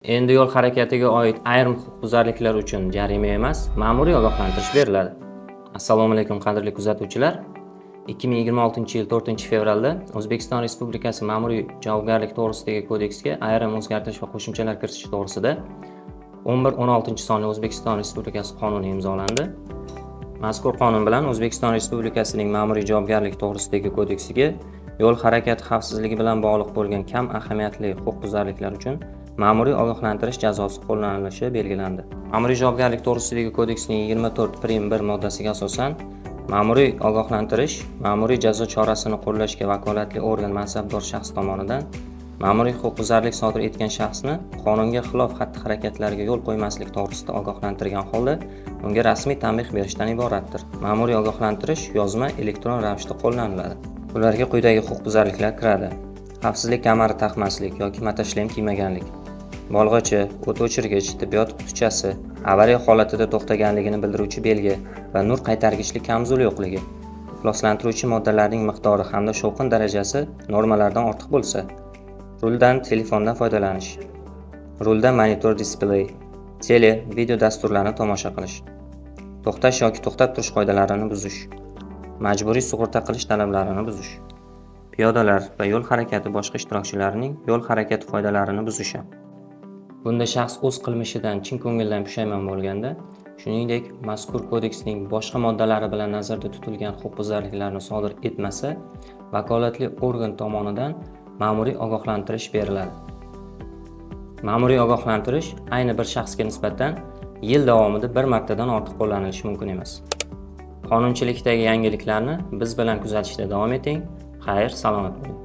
Endi yo'l harakatiga oid ayrim huquqbuzarliklar uchun jarima emas, ma'muriy ogohlantirish beriladi. Assalomu alaykum, qadrli kuzatuvchilar. 2026-yil 4-fevralda O'zbekiston Respublikasi Ma'muriy javobgarlik to'g'risidagi kodeksga ayrim o'zgartirish va qo'shimchalar kiritish to'g'risida 1116 sonli O'zbekiston Respublikasi qonuni imzolandi. Mazkur qonun bilan O'zbekiston Respublikasining Ma'muriy javobgarlik to'g'risidagi kodeksiga yo'l harakati xavfsizligi bilan bog'liq bo'lgan kam ahamiyatli huquqbuzarliklar uchun ma'muriy ogohlantirish jazosi qo'llanilishi belgilandi. Ma'muriy javobgarlik to'g'risidagi kodeksning 24 prim 1 moddasiga asosan ma'muriy ogohlantirish ma'muriy jazo chorasini qo'llashga vakolatli organ mansabdor shaxs tomonidan ma'muriy huquqbuzarlik sodir etgan shaxsni qonunga xilof xatti-harakatlarga yo'l qo'ymaslik to'g'risida ogohlantirgan holda unga rasmiy tanbeh berishdan iboratdir. Ma'muriy ogohlantirish yozma, elektron ravishda qo'llaniladi. Ularga quyidagi huquqbuzarliklar kiradi: xavfsizlik kamari taqmaslik yoki motoshlem kiymaganlik, bolg'acha, o't o'chirgich, tibbiyot qutichasi, avariya holatida to'xtaganligini bildiruvchi belgi va nur qaytargichli kamzul yo'qligi, ifloslantiruvchi moddalarning miqdori hamda shovqin darajasi normalardan ortiq bo'lsa, ruldan telefondan foydalanish, rulda monitor displey, tele, video dasturlarni tomosha qilish, to'xtash yoki to'xtab turish qoidalarini buzish, majburiy sug'urta qilish talablarini buzish, piyodalar va yo'l harakati boshqa ishtirokchilarining yo'l harakati qoidalarini buzishi. Bunda shaxs o'z qilmishidan chin ko'ngildan pushaymon bo'lganda, shuningdek, mazkur kodeksning boshqa moddalari bilan nazarda tutilgan huquqbuzarliklarni sodir etmasa, vakolatli organ tomonidan ma'muriy ogohlantirish beriladi. Ma'muriy ogohlantirish ayni bir shaxsga nisbatan yil davomida bir martadan ortiq qo'llanilishi mumkin emas. Qonunchilikdagi yangiliklarni biz bilan kuzatishda davom eting. Xayr, salomat bo'ling.